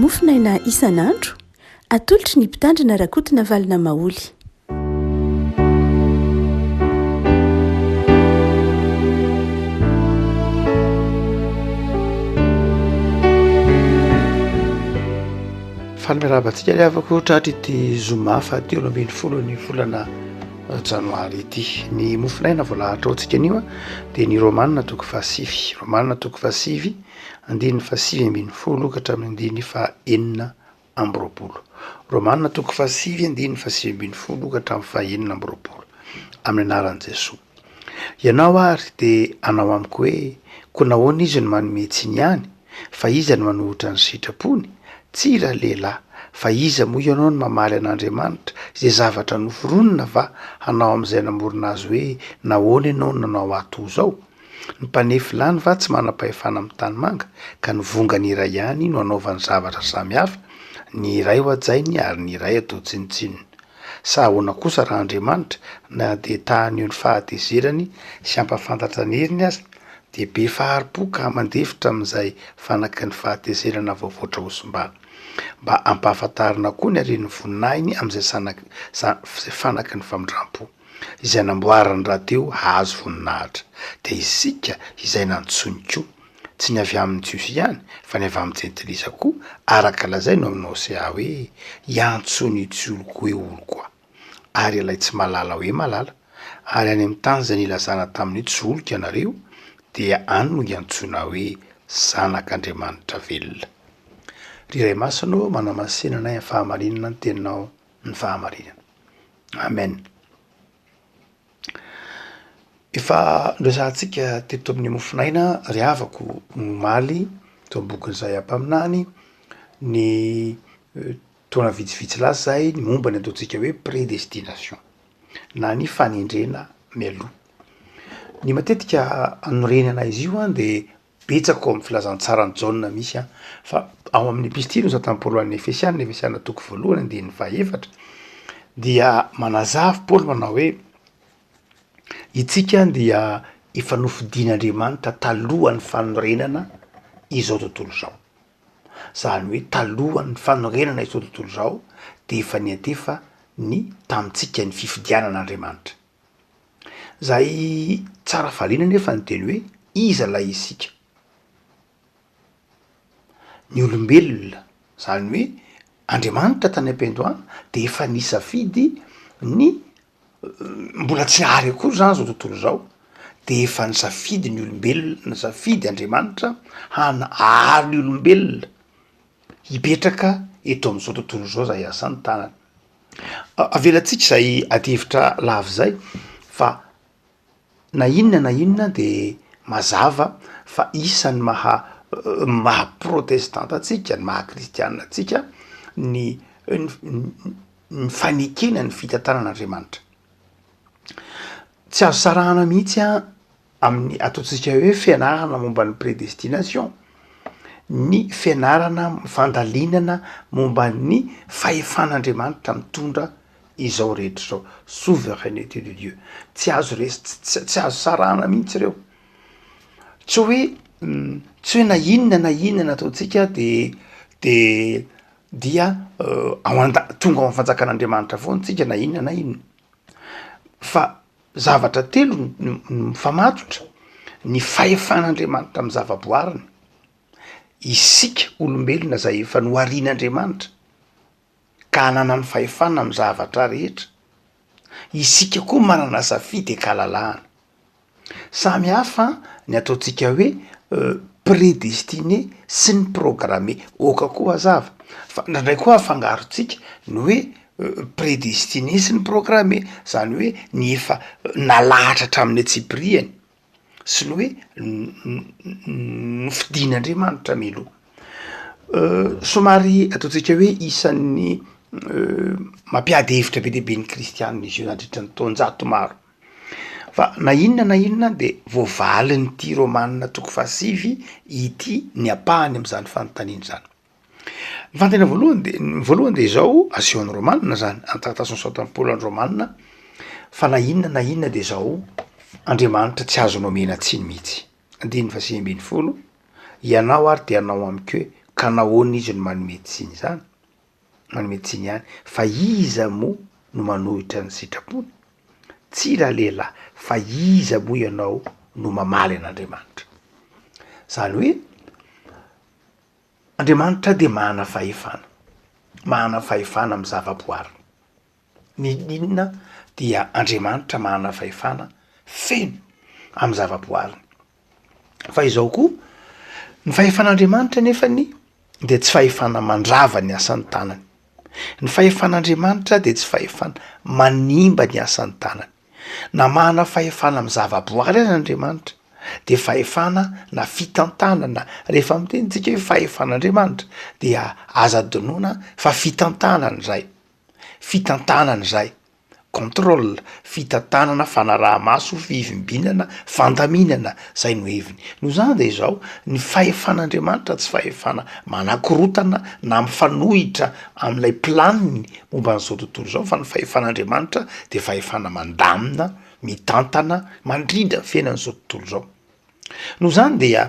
Mofonaina isan'andro, atolotry ny Mpitandrina Rakotonavalona Maholy. Faly miarahaba antsika ry havako tratry ity zoma fahatelo ambin'ny folo ny volana janoary ity. Ny mofonaina voalahatra ho antsika anio dia ny Romana toko fahasivy. Romana toko fahasivy andininy fahasivy ambin'ny folo ka hatramin'ny andininy faha-26. Romana toko fahasivy andininy fahasivy ambin'ny folo ka hatramin'ny faha-26. Amin'ny anaran'i Jesoa. Ianao ary dia hanao amiko hoe, koa nahoana izy no manome tsiny ihany? Fa iza no manohitra ny sitrapony? Tsia ralehilahy, fa iza moa ianao no mamaly an'Andriamanitra, izay zavatra noforonina va hanao amin'izay namorona azy hoe, nahoana ianao no nanao ahy toa izao? Ny mpanefy lany va tsy manam-pahefana amin'ny tanimanga, ka ny vongany iray ihany no anaovany zavatra samy hafa, ny iray ho hajainy ary ny iray atao tsinontsinona? Sa ahoana kosa raha Andriamanitra, na dia ta haneho ny fahatezerany sy hampahafantatra ny heriny aza, dia be fahari-po ka mandefitra amin'izay fanaky ny fahatezerana voavoatra ho simbana, mba hampahafantarina koa ny haren'ny voninahiny amin'izay sanak izay fanaky ny famindram-po, izay namboariny rahateo hahazo voninahitra, dia isika izay nantsoiny koa, tsy ny avy amin'ny Jiosy ihany, fa ny avy amin'ny Jentilisa koa, araka lazainy ao amin'ny Hosea hoe, Hiantso ny tsy oloko hoe oloko aho, ary ilay tsy malala hoe malala, ary any amin'ny tany izay nilazana taminy hoe tsy oloko ianareo, dia any no hiantsoana hoe zanak'Andriamanitra velona. Ry Ray Masina ô, manamasina anay amin'ny fahamarinana ny teninao ny fahamarinana. Amen. Efa noresahantsika teto amin'ny mofonaina ry havako omaly tao amin'ny bokin'i Izaia mpaminany ny taona vitsivitsy lasa izay ny momba ny ataontsika hoe predestination na ny fanendrena mialoha. Ny matetika anorenana izy io an de betsaka ao amin'ny filazantsaran'i Jaona misy an, fa ao amin'ny epistily nosoratan'i Paoly ho an'ny Efesiana, Efesiana toko voalohany andininy fahaefatra dia manazava Paoly manao hoe itsika dia efa nofidin'Andriamanitra talohan'ny fanorenana izao tontolo izao, zany hoe talohan'ny fanorenana izao tontolo izao de efa niantefa ny tamintsika ny fifidianan'Andriamanitra. Zay tsara valiana anefa ny teny hoe iza ilay isika? Ny olombelona, zany hoe Andriamanitra tany am-piandohana de efa nisafidy ny mbola tsy ary akory zany zao tontolo zao de efa nisafidy ny olombelona, nisafidy Andriamanitra hana- ahary ny olombelona hipetraka eto am'zao tontolo zao zay asan'ny tanany. Avelantsika izay adihevitra lava izay fa na inona na inona de mazava fa isan'ny maha maha protestanta antsika, ny maha kristianina antsika ny ny fanekena ny fitantanan'Andriamanitra. Tsy azo sarahana mihitsy an amin'ny ataontsika hoe fianarana momba ny prédestination, ny fianarana fandalinana momba ny fahefan'Andriamanitra mitondra izao rehetra izao, souveraineté de Dieu, tsy azo res- tsy azo sarahana mihitsy ireo, tsy hoe tsy hoe na inona na inona ataontsika de de dia ao anda- tonga ao am'fanjakan'Andriamanitra foana tsika na inona na inona, fa Zavatra telo no mifamatotra, ny fahefan'Andriamanitra amin'ny zavaboariny, isika olombelona zay efa noharian'Andriamanitra ka ananany fahefana amin'ny zavatra rehetra, isika koa manana safidy an-kalalahana. Samy hafa ny ataontsika hoe predestiné sy ny programmé, ok koa hazava fa indraindray koa afangarontsika ny hoe predestiné sy ny programmé, zany hoe ny efa nalahatra hatramin'ny antsipiriany sy ny hoe nofidin'Andriamanitra mialoha. Somary ataontsika hoe isan'ny mampiady hevitra be dia be ny kristianina izy io nandritra ny taonjato maro. Fa na inona na inona de voavalin'ity Romana toko fahasivy ity ny ampahany amin'izany fanontaniana izany. Ny fanontaniana voalohany de ny voalohany de izao, asehon'ny Romana zany, amin'ny taratasy nosoratan'i Paoly an'ny Romana, fa na inona na inona de izao, Andriamanitra tsy azonao omena tsiny mihitsy. Andininy fahasivy ambin'ny folo, Ianao ary dia hanao amiko hoe. Ka nahoana izy no manome tsiny izany? Manome tsiny ihany. Fa iza moa no manohitra ny sitrapony? Tsia ralehilahy, fa iza moa ianao no mamaly an'Andriamanitra? Izany hoe Andriamanitra dia manana fahefana, manana fahefana amin'ny zavaboariny. N'inon'inona dia Andriamanitra manana fahefana feno amin'ny zavaboariny. Fa izao koa, ny fahefan'Andriamanitra nefany dia tsy fahefana mandrava ny asan'ny tanany. Ny fahefan'Andriamanitra dia tsy fahefana manimba ny asan'ny tanany. Na manana fahefana amin'ny zavaboary aza Andriamanitra dia fahefana na fitantanana, rehefa miteny tsika hoe fahefan'Andriamanitra dia aza adinoina fa fitantanana izay, fitantanana izay. Contrôle, fitantanana, fanaraha-maso, fivimbinana, fandaminana, zay no heviny. Noho izany dia izao, ny fahefan'Andriamanitra tsy fahefana manakorotana na mifanohitra amin'ilay planiny momba an'izao tontolo izao fa ny fahefan'Andriamanitra dia fahefana mandamina, mitantana, mandrindra ny fiainan'izao tontolo izao. Noho izany dia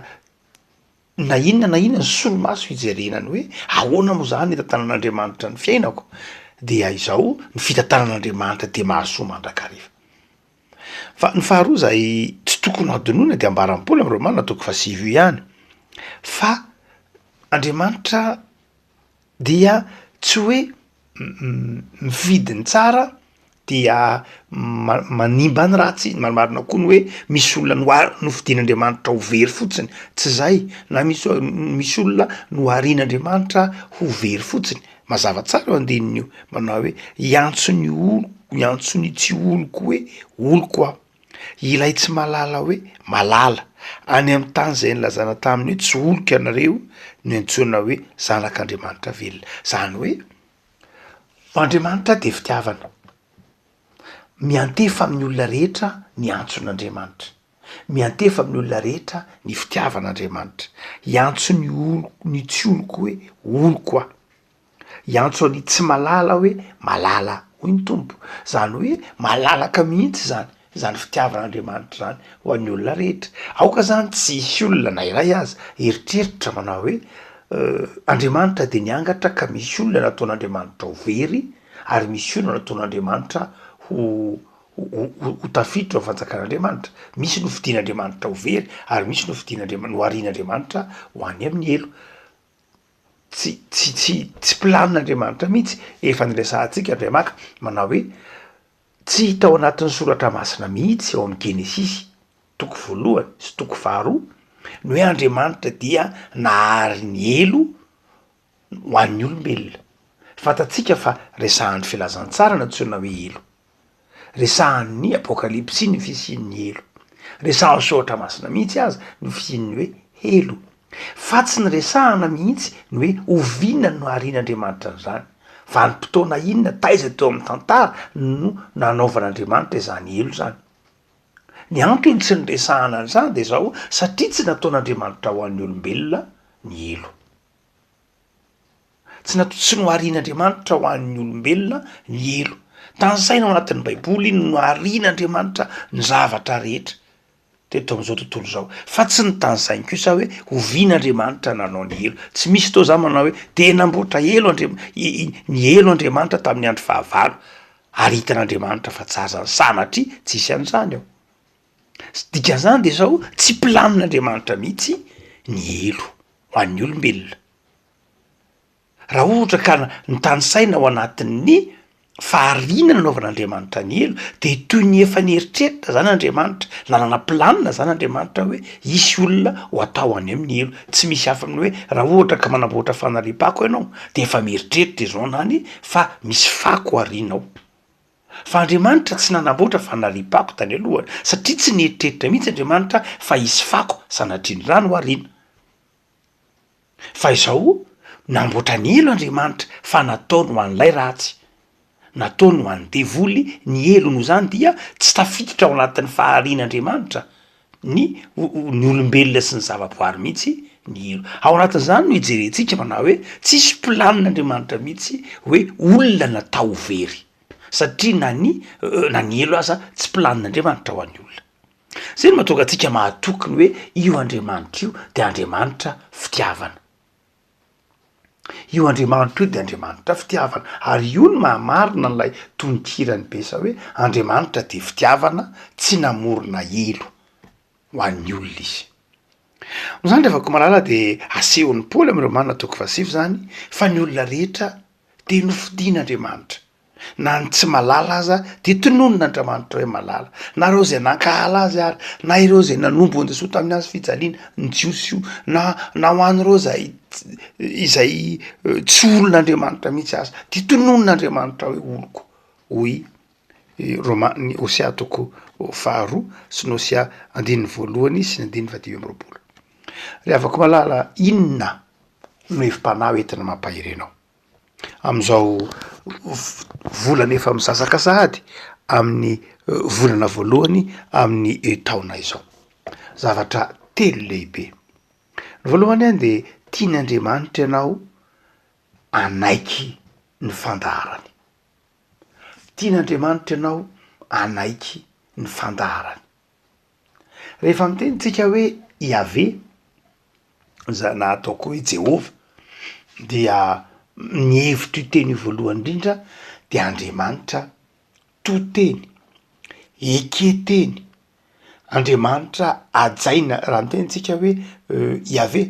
Na inona na inona ny solomaso hijerena ny hoe ahoana moa izany hitantanan'Andriamanitra ny fiainako dia izao ny fitantanan'Andriamanitra dia mahasoa mandrakariva. Fa ny faharoa izay tsy tokony ho adinoina dia ambaran'i Paoly amin'ny Romana toko fahasivy io ihany fa Andriamanitra dia tsy hoe mifidy ny tsara dia manimba ny ratsy, ny marimarina koa ny hoe misy olona noa- nofidin'Andriamanitra ho very fotsiny, tsy zay, na misy misy olona noharian'Andriamanitra ho very fotsiny, mazava tsara io andininy io, manao hoe hiantso ny olo- hiantso ny tsy oloko hoe oloko aho. Ilay tsy malala hoe malala. Any amin'ny tany izay nilazana taminy hoe tsy oloko ianareo no iantsoana hoe zanak'Andriamanitra velona. Izany hoe Andriamanitra dia fitiavana. Miantefa amin'ny olona rehetra ny antson'Andriamanitra. Miantefa amin'ny olona rehetra ny fitiavan'Andriamanitra. Hiantso ny oloko ny tsy oloko hoe oloko aho. Hiantso an'i tsy malala hoe malala hoy ny Tompo. Zany hoe malalaka mihitsy zany izany fitiavan'Andriamanitra izany ho an'ny olona rehetra. Aoka zany tsy hisy olona na iray aza hieritreritra manao hoe Andriamanitra dia niangatra ka misy olona nataon'Andriamanitra ho very ary misy olona nataon'Andriamanitra ho ho tafiditra ao fanjakan'Andriamanitra. Misy nofidin'Andriamanitra ho very ary misy nofidin'Andriamanitra noharian'Andriamanitra ho any amin'ny helo. Tsy tsy tsy tsy planin'Andriamanitra mihitsy, efa niresahantsika Andriamaka manao hoe tsy hita ao anatin'ny soratra masina mihitsy ao amin'ny Genesisy toko voalohany sy toko faharoa ny hoe Andriamanitra dia nahary ny helo ho an'ny olombelona. Fantatsika fa resahan'ny filazantsara ny antsoina hoe helo. Resahan'ny Apokalypsy ny fisian'ny helo. Resahan'ny Soratra Masina mihitsy aza ny fisian'ny hoe helo. Fa tsy niresahana mihitsy ny hoe oviana no naharian'Andriamanitra an'izany. Vanim-potoana inona, taiza teo amin'ny tantara no nanaovan'Andriamanitra izany helo izany. Ny antony tsy niresahana an'izany dia izao, satria tsy nataon'Andriamanitra ho an'ny olombelona ny helo. Tsy natao, tsy noharian'Andriamanitra ho an'ny olombelona ny helo. Tanisaina ao anatin'ny Baiboly ny noharian'Andriamanitra ny zavatra rehetra teto amin'izao tontolo izao. Fa tsy notanisainy kosa hoe oviana Andriamanitra nanao ny helo. Tsy misy toa izany manao hoe dia namboatra helo Andriam-, ny helo Andriamanitra tamin'ny andro fahavalo ary hitan'Andriamanitra fa tsara izany. Sanatria tsisy an'izany ao. Dikan'izany dia izao, tsy planin'Andriamanitra mihitsy ny helo ho an'ny olombelona. Raha ohatra ka notanisaina ao anatin'ny fahariana nanaovan'Andriamanitra ny helo, de toy ny efa nieritreritra zany Andriamanitra, nanana planina zany Andriamanitra hoe hisy olona ho atao any amin'ny helo, tsy misy hafa amin'ny hoe raha ohatra ka manamboatra fanariam-pako ianao de efa mieritreritra izao nany fa misy fako arianao. Fa Andriamanitra tsy nanamboatra fanariam-pako tany alohany, satria tsy nieritreritra mihitsy Andriamanitra fa hisy fako sanatrian'izany ho ariana. Fa izao, namboatra ny helo Andriamanitra fa nataony ho an'ilay ratsy, nataony ho an'ny devoly ny helo, noho izany dia tsy tafiditra ao anatin'ny faharian'Andriamanitra ny ny olombelona sy ny zavaboary mihitsy ny helo. Ao anatin'izany no ijerentsika manao hoe tsisy planin'Andriamanitra mihitsy hoe olona natao ho very, satria na ny na ny helo aza tsy planin'Andriamanitra ho an'ny olona. Zay no mahatonga antsika mahatoky ny hoe io Andriamanitra io dia Andriamanitra fitiavana. Io Andriamanitra io dia Andriamanitra fitiavana, ary io no mahamarina an'ilay tononkiran'i Bessa hoe Andriamanitra dia fitiavana, tsy namorona helo ho an'ny olona izy. Noho izany ry havako malala dia asehon'i Paoly amin'ny Romana toko fahasivy izany fa ny olona rehetra dia nofidin'Andriamanitra Na ny tsy malala aza dia tononin'Andriamanitra hoe malala. Na ireo izay nankahala azy ary, na ireo izay nanombo an'i Jesoa tamin'ny hazo fijaliana, ny Jiosy io, na na ho an'ireo izay izay tsy olon'Andriamanitra mihitsy aza, dia tononin'Andriamanitra hoe oloko, hoy i Roma- ny Hosea toko faharoa sy ny Hosea andininy voalohany sy ny andininy fahadimy amby 20. Ry havako malala, inona no hevi-panahy hoentina mampahery anao? Amin'izao volana efa misasaka sahady amin'ny volana voalohany amin'ny taona izao. Zavatra telo lehibe. Ny voalohany any de tian'Andriamanitra ianao hanaiky ny fandaharany. Tian'Andriamanitra ianao hanaiky ny fandaharany. Rehefa miteny tsika hoe Iaveh, izay na ataoko hoe Jehovah, dia ny hevitr'io teny io voalohany indrindra dia Andriamanitra to teny, eke teny, Andriamanitra hajaina, raha miteny tsika hoe Iaveh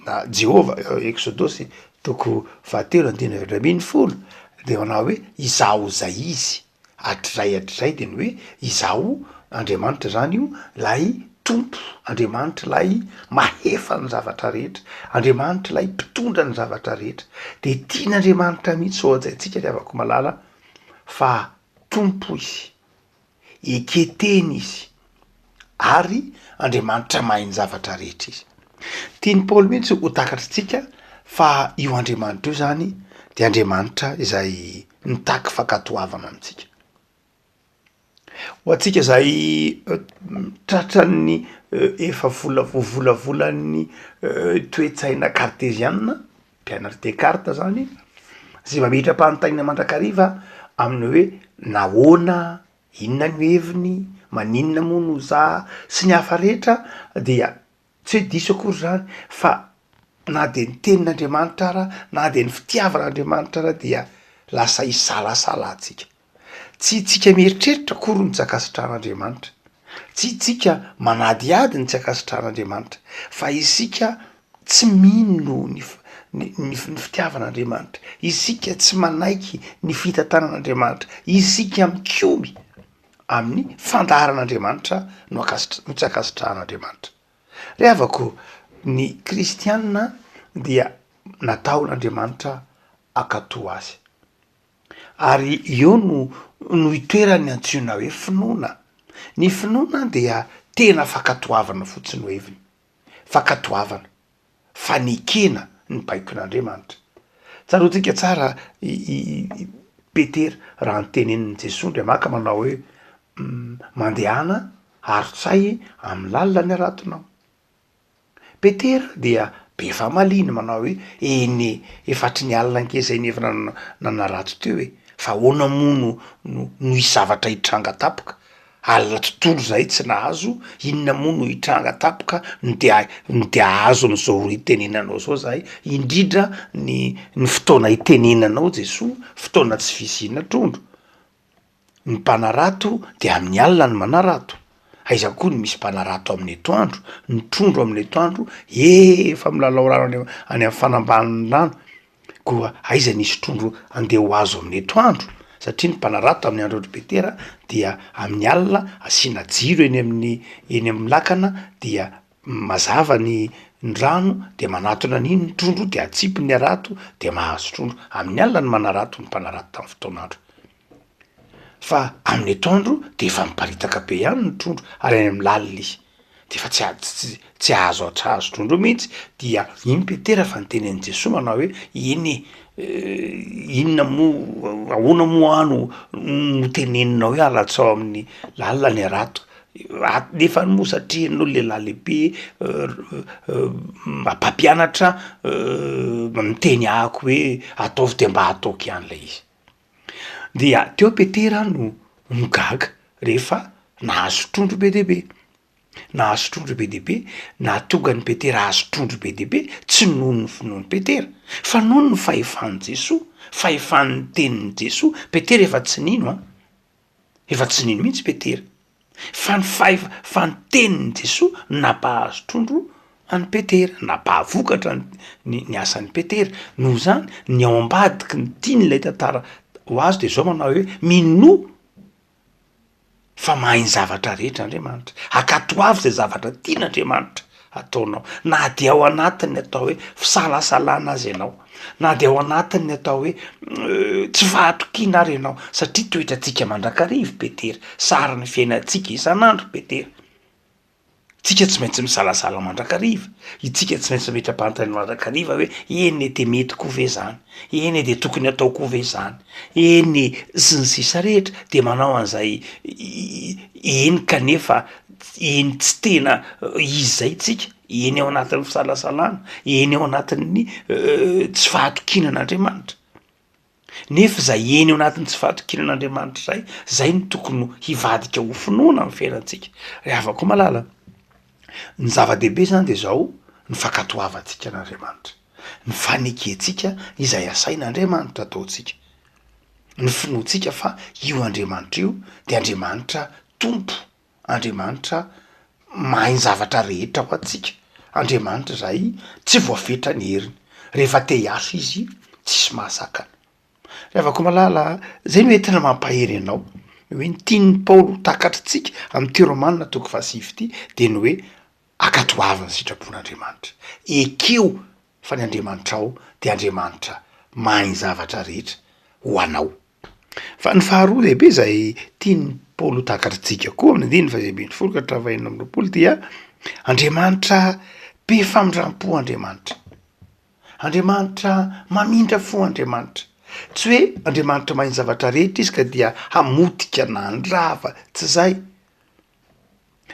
na Jehovah, Eksodosy toko fahatelo andininy 14 de manao hoe izaho izay izy. Hatrizay hatrizay dia ny hoe izaho Andriamanitra izany io ilay Tompo, Andriamanitra ilay mahefa ny zavatra rehetra, Andriamanitra ilay mpitondra ny zavatra rehetra. Dia tian'Andriamanitra mihitsy ho hajaintsika ry havako malala fa Tompo Izy, eke-teny Izy ary Andriamanitra mahay ny zavatra rehetra Izy. Tian'i Paoly mihitsy ho takatritsika fa io Andriamanitra io izany dia Andriamanitra izay mitaky fankatoavana amintsika. Ho antsika izay tratran'ny efa vola voavolavolan'ny toe-tsaina karteziana, mpianatr'i Descartes zany, zay mametra-panontaniana mandrakariva amin'ny hoe nahoana, inona no heviny, maninona moa no za, sy ny hafa rehetra dia Tsy hoe diso akory izany fa na dia ny tenin'Andriamanitra ara, na dia ny fitiavan'Andriamanitra ara dia lasa isalasalantsika. Tsy itsika mieritreritra akory no tsy ankasitrahan'Andriamanitra, tsy itsika manadihady ny tsy ankasitrahan'Andriamanitra fa isika tsy mino ny ny ny fitiavan'Andriamanitra, isika tsy manaiky ny fitantanan'Andriamanitra, isika mikomy amin'ny fandaharan'Andriamanitra no ankasitra- no tsy ankasitrahan'Andriamanitra. Ry havako, ny kristiana dia nataon'Andriamanitra hankatò azy. Ary eo no no itoeran'ny antsoina hoe finoana. Ny finoana dia tena fankatoavana fotsiny no heviny. Fankatoavana. Fanekena ny baikon'Andriamanitra. Tsaroantsika tsara i i Petera raha notenenin'i Jesoa Andriamaka manao hoe, Mandehana arotsay amin'ny lalina ny haratonao. Petera dia be famaliana manao hoe, eny e, efa hatry ny alina ange zay nefa nanarato teo e, fa ahoana moa no no no hisy zavatra hitranga tampoka? Alina tontolo zahay tsy nahazo, inona moa no hitranga tampoka no de no de ahazo an'izao itenenanao zao zahay, indrindra ny ny fotoana itenenanao Jesoa, fotoana tsy fisiana trondro, ny mpanarato de amin'ny alina no manarato, aiza koa no misy mpanarato amin'ny atoandro, ny trondro amin'ny atoandro efa milalao rano any any amin'ny fanambanin'ny rano, Koa aiza nisy trondro andeha ho azo amin'ny atoandro? Satria ny mpanarato tamin'ny andron'i Petera dia amin'ny alina asiana jiro eny amin'ny eny amin'ny lakana dia mazava ny ny rano dia manatona an'iny ny trondro dia atsipy ny harato dia mahazo trondro. Amin'ny alina no manarato ny mpanarato tamin'ny fotoan'andro. Fa amin'ny atoandro de efa miparitaka be ihany ny trondro ary any amin'ny lalina izy de efa tsy tsy tsy azo tsy azo trondro mihitsy dia iny Petera fa niteny an'i Jesoa manao hoe eny e inona moa ahoana moa aho no no teneninao hoe alatsao amin'ny lalina ny harato nefa moa satria ianao lehilahy lehibe mpampianatra miteny ahako hoe ataovy de mba ataoko ihany lay izy. Dia teo Petera no no gaga rehefa nahazo trondro be dia be. Nahazo trondro be dia be, nahatonga an'i Petera hahazo trondro be dia be, tsy noho ny finoan'i Petera, fa noho ny fahefan'i Jesoa, fahefan'ny tenin'i Jesoa. Petera efa tsy nino an! Efa tsy nino mihitsy Petera, fa ny fahefa, fa ny tenin'i Jesoa no nampahazo trondro an'i Petera, nampahavokatra ny ny asan'i Petera. Noho izany, ny ao ambadiky ny tian'ilay tantara ho azo dia izao manao hoe, minoa fa mahay ny zavatra rehetra Andriamanitra, ankatoavy izay zavatra tian'Andriamanitra ataonao, na dia ao anatin'ny atao hoe fisalasalana aza ianao, na dia ao anatin'ny atao hoe tsy fahatokiana ary ianao, satria toetrantsika mandrakariva Petera, sarin'ny fiainantsika isan'andro Petera. Tsika tsy maintsy misalasala mandrakariva, itsika tsy maintsy mametra-panontaniana mandrakariva hoe eny e de mety koa ve zany, eny e de tokony atao koa ve zany, eny e sy ny sisa rehetra, de manao an'izay eny kanefa eny tsy tena izy zay tsika, eny ao anatin'ny fisalasalana, eny ao anatin'ny tsy fahatokiana an'Andriamanitra. Nefa izay eny ao anatin'ny tsy fahatokiana an'Andriamanitra izay, izay no tokony hivadika ho finoana amin'ny fiainantsika. Ry havako malala, ny zava-dehibe izany dia izao, ny fankatoavantsika an'Andriamanitra, ny fanekentsika izay asain'Andriamanitra ataontsika, ny finoantsika fa io Andriamanitra io dia Andriamanitra Tompo Andriamanitra mahay ny zavatra rehetra ho antsika, Andriamanitra izay tsy voafetra ny heriny, rehefa te hiasa izy tsisy mahasakana. Ry havako malala a, zay no entina mampahery anao, hoe ny tian'i Paoly ho takatritsika amin'ity Romana toko fahasivy ity de ny hoe ankatoavy ny sitrapon'Andriamanitra, ekeo fa ny Andriamanitrao de Andriamanitra mahay ny zavatra rehetra ho anao. Fa ny faharoa lehibe izay tian'i Paoly ho takatritsika koa amin'ny andininy faha 19 ka hatramin'ny faha 26 dia Andriamanitra be famindram-po Andriamanitra. Andriamanitra mamindra fo Andriamanitra. Tsy hoe Andriamanitra mahay ny zavatra rehetra izy ka dia hamotika na handrava, tsy izay.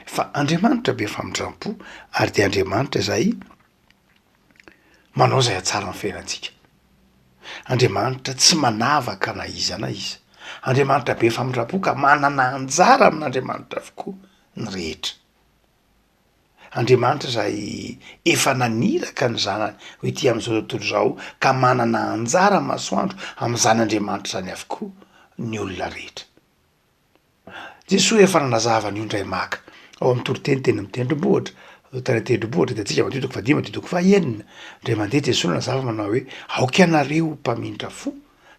Fa Andriamanitra be famindram-po ary dia Andriamanitra izay manao izay hahatsara ny fiainantsika. Andriamanitra tsy manavaka na iza na iza. Andriamanitra be famindram-po ka manana anjara amin'Andriamanitra avokoa ny rehetra. Andriamanitra izay efa naniraka ny zanany ho ety amin'izao tontolo izao ka manana anjara masoandro amin'izany Andriamanitra izany avokoa ny olona rehetra. Jesoa efa nanazava an'io indray maka ao amin'ny toriteny teny amin'ny tendrombohitra, tany an-tendrombohitra hitantsika Matio toko fahadimy, Matio toko fahenina. Indray mandeha Jesoa nanazava manao hoe, aoka ianareo ho mpamindra fo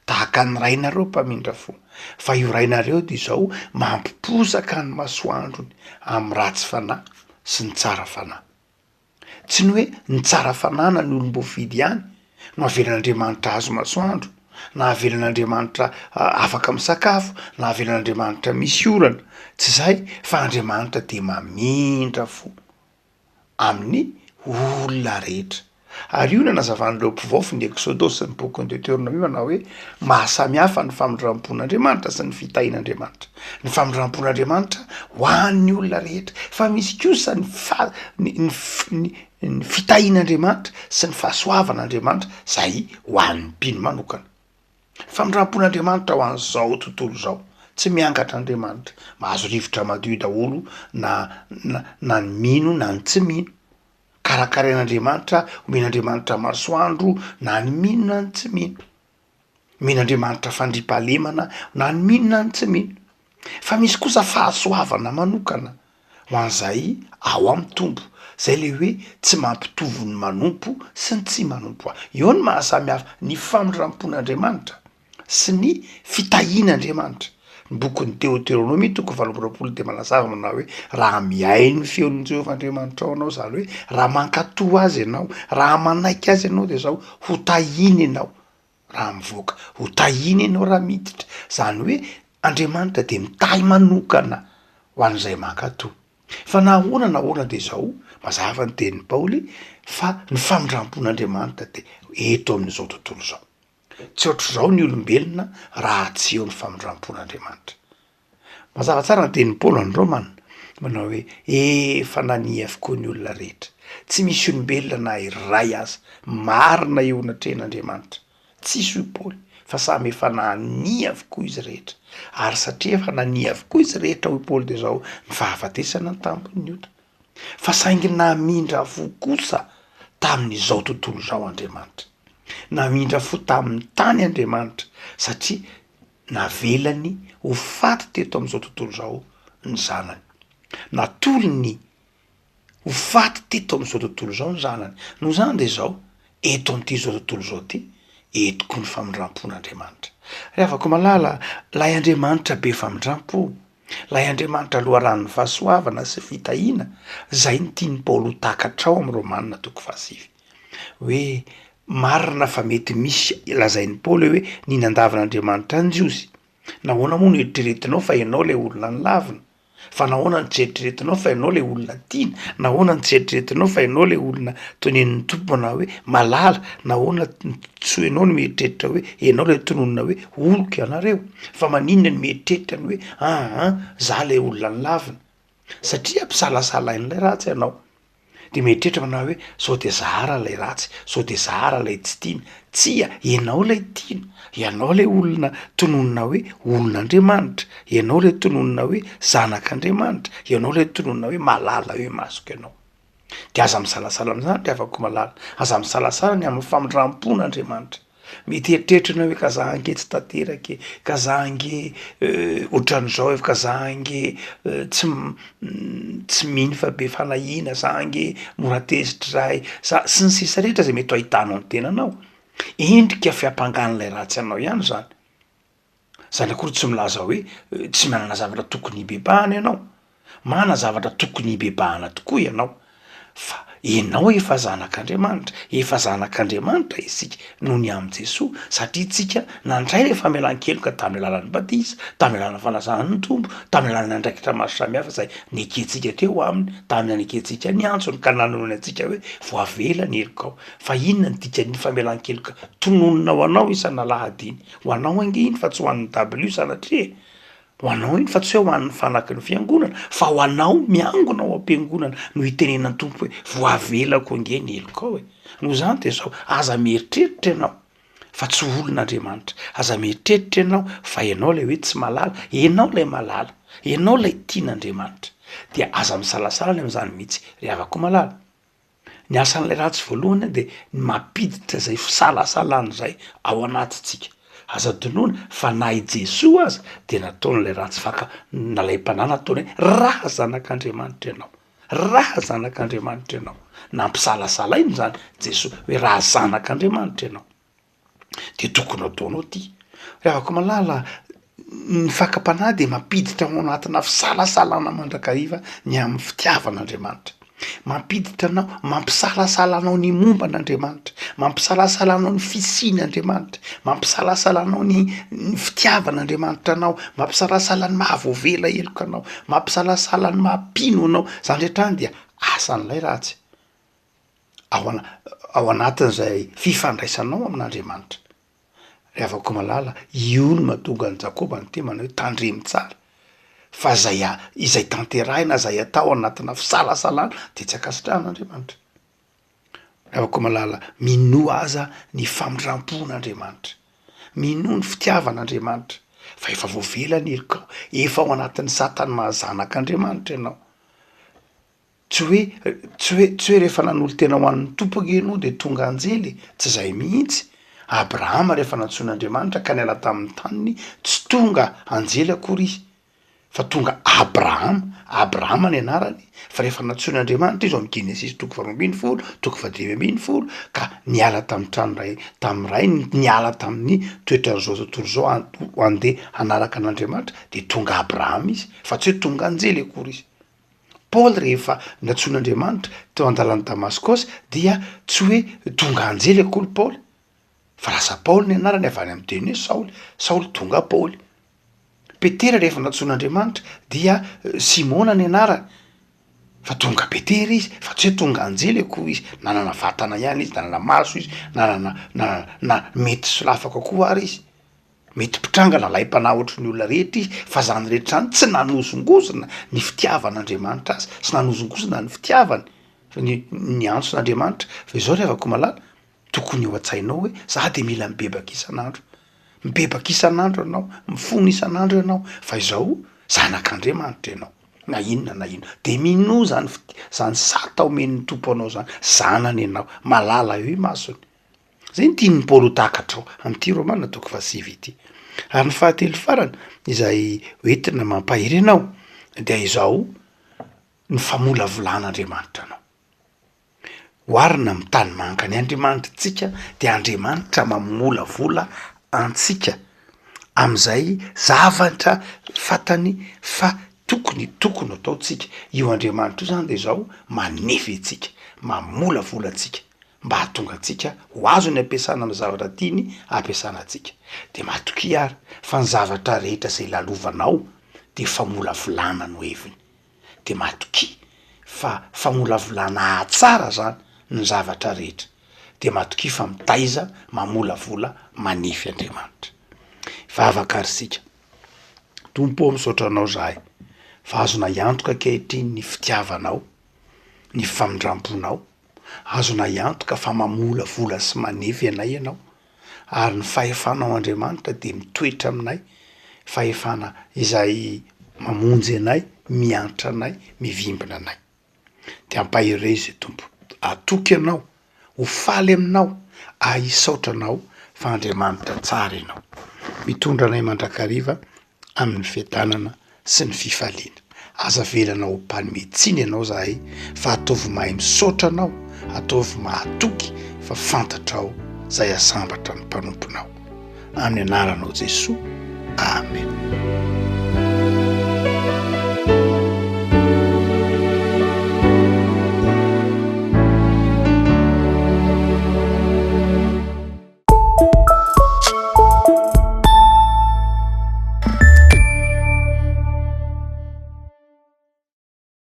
tahaka ny Rainareo mpamindra fo, fa io Rainareo dia izao mampiposaka ny masoandrony amin'ny ratsy fanahy sy ny tsara fanahy. Tsy ny hoe ny tsara fanahy na ny olom-boafidy ihany no avelan'Andriamanitra hahazo masoandro, na avelan'Andriamanitra afaka misakafo, na avelan'Andriamanitra misy orana, tsy izay fa Andriamanitra dia mamindra fo amin'ny olona rehetra. Ary io no nanazavan'ireo mpivaofy ny Eksodosy sy ny bokin'ny Deoteronomia manao hoe mahasamy hafa ny famindram-pon'Andriamanitra sy ny fitahian'Andriamanitra. Ny famindram-pon'Andriamanitra ho an'ny olona rehetra, fa misy kosa ny fa- ny ny ny ny fitahian'Andriamanitra sy ny fahasoavan'Andriamanitra izay ho an'ny mpino manokana. Famindram-pon'Andriamanitra ho an'izao tontolo izao. Tsy miangatra Andriamanitra. Mahazo rivotra madio daholo na na na ny mino na ny tsy mino. Karakarain'Andriamanitra, omen'Andriamanitra masoandro na ny mino na ny tsy mino. Omen'Andriamanitra fandriampahalemana na ny mino na ny tsy mino. Fa misy kosa fahasoavana manokana ho an'izay ao amin'ny Tompo. Zay le hoe tsy mampitovy ny manompo sy ny tsy manompo. Eo ny mahasamy hafa ny famindram-pon'Andriamanitra. sy ny fitahian'Andriamanitra. Ny bokin'ny Deoteronomia toko 28 dia manazava manao hoe raha mihaino ny feon'i Jehovah Andriamanitrao ianao, izany hoe raha mankatò azy ianao, raha manaiky azy ianao dia izao, ho tahiana ianao raha mivoaka, ho tahiana ianao raha miditra. Izany hoe Andriamanitra dia mitahy manokana ho an'izay mankatò. Fa na ahoana na ahoana dia izao, mazava ny tenin'i Paoly fa ny famindram-pon'Andriamanitra dia eto amin'izao tontolo izao. Tsy ohatr'izao ny olombelona raha tsy eo ny famindram-pon'Andriamanitra. Mazava tsara ny tenin'i Paoly any Romana, manao hoe, Efa nania avokoa ny olona rehetra. Tsy misy olombelona na iray aza marina eo anatrehan'Andriamanitra. Tsisy hoy Paoly, fa samy efa nania avokoa izy rehetra. Ary satria efa nania avokoa izy rehetra hoy Paoly dia izao, ny fahafatesana ny tambin'ny ota. Fa saingy namindra fo kosa tamin'izao tontolo izao Andriamanitra. Namindra fo tamin'ny tany Andriamanitra satria navelany ho faty teto amin'izao tontolo izao ny Zanany. Natolony ho faty teto amin'izao tontolo izao ny Zanany. Noho izany dia izao, eto amin'ity izao tontolo izao ity, eto koa ny famindram-pon'Andriamanitra. Ry havako malala, ilay Andriamanitra be famindram-po, ilay Andriamanitra loharanon'ny fahasoavana sy fitahiana, izay no tian'i Paoly ho takatra ao amin'ny Romana toko fahasivy. Hoe marina fa mety misy lazain'i Paoly hoe ny nandavan'Andriamanitra ny Jiosy. Nahoana moa no eritreretinao fa ianao ilay olona nolavina? Fa nahoana no tsy eritreretinao fa ianao ilay olona tiana? Nahoana no tsy eritreretinao fa ianao ilay olona tonenin'ny Tompo manao hoe malala? Nahoana tsy ianao no mieritreritra hoe ianao ilay tononina hoe oloko ianareo? Fa maninona no mieritreritra ny hoe aa za ilay olona nolavina? Satria ampisalasalain'ilay ratsy ianao. De mieritreritra manao hoe sao de za ara ilay ratsy, sao de za ara ilay tsy tiana. Tsia, ianao ilay tiana, ianao ilay olona tononina hoe olon'Andriamanitra, ianao ilay tononina hoe zanak'Andriamanitra, ianao ilay tononina hoe malala eo imasoko ianao. De aza misalasala amin'izany ry havako malala, aza misalasala ny amin'ny famindram-pon'Andriamanitra. Mety hieritreritra ianao hoe ka za ange tsy tanteraka e, ka za ange ohatran'izao e, ka za ange tsy tsy mino fa be fanahiana, za ange mora tezitra zay, za sy ny sisa rehetra zay mety ho ahitanao ny tenanao. Endrika fiampangan'ilay ratsy anao ihany zany. Zany akory tsy milaza hoe tsy manana zavatra tokony hibebahana ianao, manana zavatra tokony hibebahana tokoa ianao, fa ianao efa zanak'Andriamanitra, efa zanak'Andriamanitra isika noho ny amin'i Jesoa, satria tsika nandray ilay famelan-keloka tamin'ny alalan'ny batisa, tamin'ny alalan'ny fanasana ny Tompo, tamin'ny alalan'ny andraikitra maro samihafa izay nekentsika teo aminy, tamin'ny nanekentsika ny antsony ka nanonony antsika hoe voavela ny helokao. Fa inona ny dikan'iny famelan-keloka tononina ho anao isan'alahady iny? Ho anao ange iny fa tsy ho an'ny dabilio sanatria e! Ho anao iny fa tsy hoe ho an'ny fanaky ny fiangonana, fa ho anao miangona ao am-piangonana no itenenan'ny Tompo hoe voavelako ange ny helokao e! Noho izany dia izao, aza mieritreritra ianao fa tsy olona Andriamanitra, aza mieritreritra ianao fa ianao ilay hoe tsy malala, ianao ilay malala, ianao ilay tian'Andriamanitra, dia aza misalasala ny amin'izany mihitsy ry havako malala. Ny asan'ilay ratsy voalohany dia ny mampiditra izay fisalasalana izay ao anatintsika. Aza adinoina fa na i Jesoa aza dia nataon'ilay ratsy faka nalaim-panahy nataony hoe raha zanak'Andriamanitra ianao, raha zanak'Andriamanitra ianao. Nampisalasalaina izany Jesoa hoe raha zanak'Andriamanitra ianao. de tokony ataonao ty. Ry havako malala, ny fakam-panahy dia mampiditra ao anatina fisalasalana mandrakariva ny amin'ny fitiavan'Andriamanitra. Mampiditra anao, mampisalasala anao ny momba an'Andriamanitra, mampisalasala anao ny fisian'Andriamanitra, mampisalasala anao ny ny fitiavan'Andriamanitra anao, mampisalasala ny maha voavela heloka anao, mampisalasala ny maha mpino anao, zany rehetra any dia asan'ilay ratsy. ao ana- ao anatin'izay fifandraisanao amin'Andriamanitra. Ry havako malala, io no mahatonga an'i Jakoba niteny manao hoe tandremo tsara fa zay a- izay tanterahina, zay atao anatina fisalasalana de tsy ankasitrahan'Andriamanitra. Ry havako malala, minoa aza ny famindram-pon'Andriamanitra, minoa ny fitiavan'Andriamanitra fa efa voavela ny helokao, efa ao anatin'ny satan'ny maha zanak'Andriamanitra ianao. Tsy hoe, tsy hoe, tsy hoe rehefa nanolo-tena ho an'ny Tompo ange ianao dia tonga anjely e, tsy izay mihitsy. Abrahama rehefa nantsoin'Andriamanitra ka niala tamin'ny taniny, tsy tonga anjely akory izy, fa tonga Abrahama, Abrahama ny anarany, fa rehefa nantsoin'Andriamanitra izy ao amin'ny Genesisy toko faharoa ambinifolo, toko fahadimy ambinifolo, ka niala tamin'ny trano ray, tamin'ny rainy, niala tamin'ny toetran'izao tontolo izao handeha hanaraka an'Andriamanitra, dia tonga Abrahama izy, fa tsy hoe tonga anjely akory izy. Paoly rehefa nantsoin'Andriamanitra teo an-dalan'i Damaskosy dia tsy hoe tonga anjely akory Paoly fa lasa Paoly ny anarany avy any amin'ny teny hoe Saoly, Saoly tonga Paoly. Petera rehefa nantsoin'Andriamanitra dia Simona ny anarany fa tonga Petera izy fa tsy hoe tonga anjely akory izy, nanana vatana ihany izy, nanana maso izy, nanana nanana na mety solafaka koa ary izy. Mety mpitranga nalaim-panahy ohatry ny olona rehetra izy, fa izany rehetra izany tsy nanozongozona ny fitiavan'Andriamanitra azy, tsy nanozongozona ny fitiavany, ny ny antson'Andriamanitra. Fa izao ry havako malala, tokony ao an-tsainao hoe za de mila mibebaka isan'andro, mibebaka isan'andro ianao, mifona isan'andro ianao, fa izao zanak'Andriamanitra ianao. Na inona na inona. De minoa zany fiti- zany sata omen'ny Tompo anao zany, zanany ianao, malala eo imasony. Zay no tian'i Paoly ho takatrao amin'ity Romana toko fahasivy ity. Ary ny fahatelo farany izay hoentina mampahery anao dia izao, ny famolavolan'Andriamanitra anao. Oharina amin'ny tanimanga ny Andriamanitritsika dia Andriamanitra mamolavola antsika amin'izay zavatra fantany fa tokony tokony ataontsika. Io Andriamanitra io zany de izao manefy antsika, mamolavola antsika mba hahatonga antsika ho azony ampiasana amin'ny zavatra tiany ampiasana antsika. De matokia ary fa ny zavatra rehetra izay lalovanao de famolavolana no heviny. de matokia fa famolavolana hahatsara zany ny zavatra rehetra, de matokia fa mitaiza, mamolavola, manefy Andriamanitra. Hivavaka ary isika. Tompo ô misaotra anao zahay fa azonay antoka ankehitriny ny fitiavanao, ny famindramponao, azonay antoka fa mamolavola sy manefy anay ianao, ary ny fahefanao Andriamanitra dia mitoetra aminay, fahefana izay mamonjy anay, miantra anay, mivimbina anay. Dia ampaherezo e Tompo, atoky Anao, ho faly aminao, ahy hisaotra Anao fa Andriamanitra tsara Ianao. Mitondra anay mandrakariva amin'ny fiadanana sy ny fifaliana. Aza avelanao ho mpanome tsiny ianao zahay fa ataovy mahay misaotra anao, ataovy mahatoky fa fantatrao zay asambatra ny mpanomponao. Amin'ny anaranao Jesoa. Amen.